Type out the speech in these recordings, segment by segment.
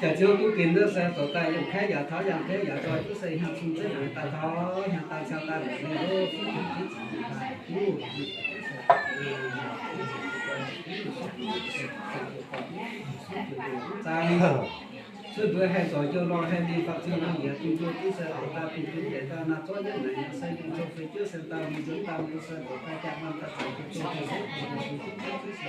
Jaax ziouv duqv ginx wuov se zoux daaih yiem kaeqv yaac taux, yiem kaeqv yaac zoih, duqv se hnyangx-sung zengc naaic daaih taux, hnyangx daaih caux daaih longc ninh lo, zaang cuotv mbuo haih zorc jiu lorh, haih mingh faaux ziu lorh, yietc dungh jiu duqv se zoux daaih bun jiu deix daaih naaiv zorqv yietv naaic se dungh zouv fei jiuv se daaih mingh nzuonx daaih mbuo se zoux daaih jaa-maanh daaih zaux jiu zouv fei jiuv se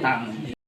Dangh